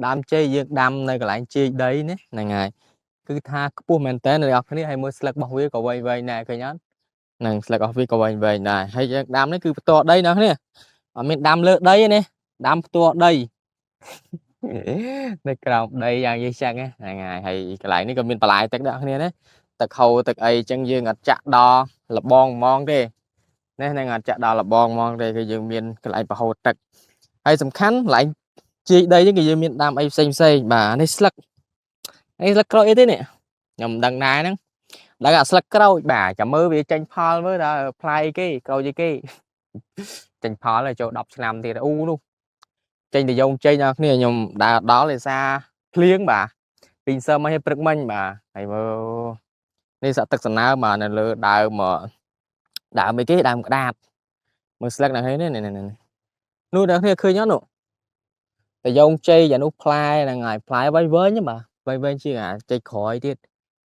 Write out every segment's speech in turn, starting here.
ដើមចេកយើងដាំនៅកន្លែងជែកដីណាហ្នឹងហើយគឺថាខ្ពស់មែនតើអ្នកនរគ្នាហើយមើលស្លឹករបស់វាក៏វែងវែងដែរឃើញអត់ហ្នឹងស្លឹករបស់វាក៏វែងវែងដែរហើយយើងដាំនេះគឺផ្ទាល់ដីអ្នកនរគ្នាអត់មានដាំលើដីទេណាដាំផ្ទាល់ដីនៅក្រោមដីយ៉ាងយីចឹងហ្នឹងហើយហើយកន្លែងនេះក៏មានបន្លែទឹកដែរអ្នកគ្នាណាទឹកហូរទឹកអីចឹងយើងអត់ចាក់ដល់លបងហ្មងទេនេះហ្នឹងអត់ចាក់ដល់លបងហ្មងទេគឺយើងមានកន្លែងប្រហូរទឹកហើយសំខាន់កន្លែងជីកដីហ្នឹងគឺយើងមានដាំអីផ្សេងផ្សេងបាទនេះស្លឹកនេះស្លឹកក្រូចអីទេនេះខ្ញុំមិនដឹងដែរហ្នឹងដឹងអាស្លឹកក្រូចបាទចាំមើលវាចេញផលមើលដល់ផ្លែគេក្រូចអីគេចេញផលហើយចូល10ឆ្នាំទៀតអូនោះចេញទៅយងចេញដល់គ្នាខ្ញុំដើរដល់ឯសារភ្លៀងបាទពីសើមកឲ្យព្រឹកមិញបាទហើយមើលនេះសាក់ទឹកសណើបាទនៅលើដើមដើមអីគេដើមក្តាតមើលស្លឹកដល់នេះនេះនេះនោះដល់គ្នាឃើញអត់នោះតែយងជ័យអានោះផ្លែហ្នឹងហើយផ្លែវែងវែងបាទវែងវែងជាងអាចេកក្រោយទៀត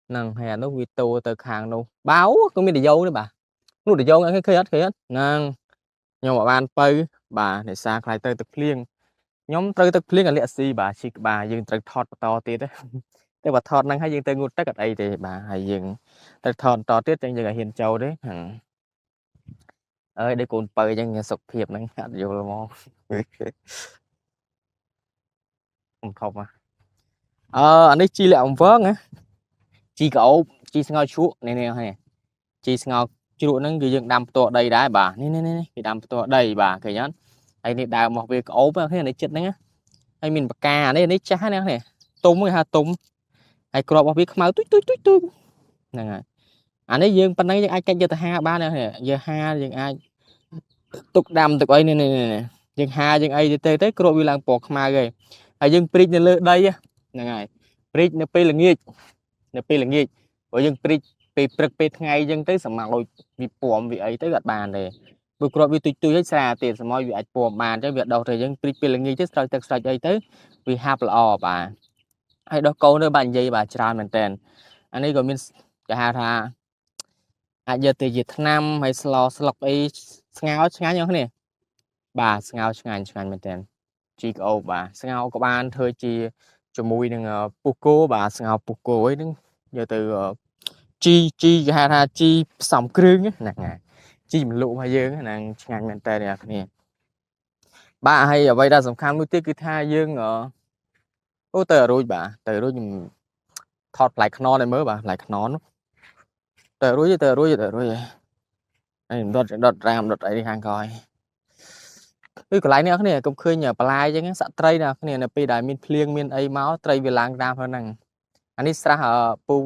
ហ្នឹងហើយអានោះវាតូទៅខាងនោះបៅក៏មានតយងនេះបាទនោះតយងឃើញអត់ឃើញអត់ហ្នឹងខ្ញុំអត់បានពៅបាទនេសាខ្លាយទៅទឹកភ្លៀងខ្ញុំត្រូវទឹកភ្លៀងអាលាក់ស៊ីបាទឈីក្បាលយើងត្រូវថតបន្តទៀតតែបើថតហ្នឹងហើយយើងទៅងូតទឹកអត់អីទេបាទហើយយើងត្រូវថតបន្តទៀតចឹងយើងឲ្យហ៊ានចូលទេហ្នឹងអើយដូចកូនពៅចឹងសុខភាពហ្នឹងអត់យល់ហ្មងខ្ញុំថប់មកអឺអានេះជីលាក់អំវងណាជីក្អូបជីស្ងោជ្រក់នេះនេះហើយជីស្ងោជ្រក់ហ្នឹងគឺយើងដាំផ្ទាល់ដីដែរបាទនេះនេះនេះគេដាំផ្ទាល់ដីបាទឃើញអត់ហើយនេះដើមមកវាក្អូបហ្នឹងនេះចិត្តហ្នឹងហើយមានបកានេះនេះចាស់ហ្នឹងនេះទុំគេហៅទុំហើយគ្រាប់របស់វាខ្មៅទុយទុយទុយទុយហ្នឹងហើយអានេះយើងប៉ុណ្ណឹងយើងអាចកាច់យកទៅហាបាននេះយើងហាយើងអាចទុកដាំទុកអីនេះនេះយើងហាយើងអីទៅទៅគ្រាប់វាឡើងពណ៌ខ្មៅហើយហើយយើងព្រីកនៅលើដីហ្នឹងហើយព្រីកនៅពេលល្ងាចនៅពេលល្ងាចព្រោះយើងព្រីកពេលព្រឹកពេលថ្ងៃអញ្ចឹងទៅសម្រាប់ដូចវាពំវាអីទៅអត់បានទេព្រោះគ្រាប់វាទុយទុយហើយស្រាទៀតសម័យវាអាចពំបានអញ្ចឹងវាដោះទៅយើងព្រីកពេលល្ងាចទៅស្រោចទឹកស្រោចអីទៅវាហាប់ល្អបាទហើយដោះកូនទៅបាទនិយាយបាទច្រើនមែនតើអានេះក៏មានគេហៅថាអាចយកទៅជាថ្នាំហើយស្លស្លុកអីស្ងោឆ្ងាញ់អស់គ្នាបាទស្ងោឆ្ងាញ់ឆ្ងាញ់មែនតើជីក្អូបបាទស្ងោក៏បានធ្វើជាជាមួយនឹងពុះគោបាទស្ងោពុះគោអីហ្នឹងយកទៅជីជីគេហៅថាជីផ្សំគ្រឿងហ្នឹងហើយជីមលក់របស់យើងហ្នឹងឆ្ងាញ់មែនតើអ្នកគ្នាបាទហើយអ្វីដែលសំខាន់មួយទៀតគឺថាយើងអូទៅរួចបាទទៅរួចខ្ញុំថតផ្លែខ្ននឲ្យមើលបាទផ្លែខ្ននទៅរួចទៅរួចទៅរួចហើយដុតដុតរាមដុតអីខាងក្រោយគឺកន្លែងនេះអ្នកគ្នាកុំឃើញបន្លាយអញ្ចឹងសក់ត្រីអ្នកគ្នានៅពេលដែលមានភ្លៀងមានអីមកត្រីវាឡើងតាមហ្នឹងអានេះស្រះពូ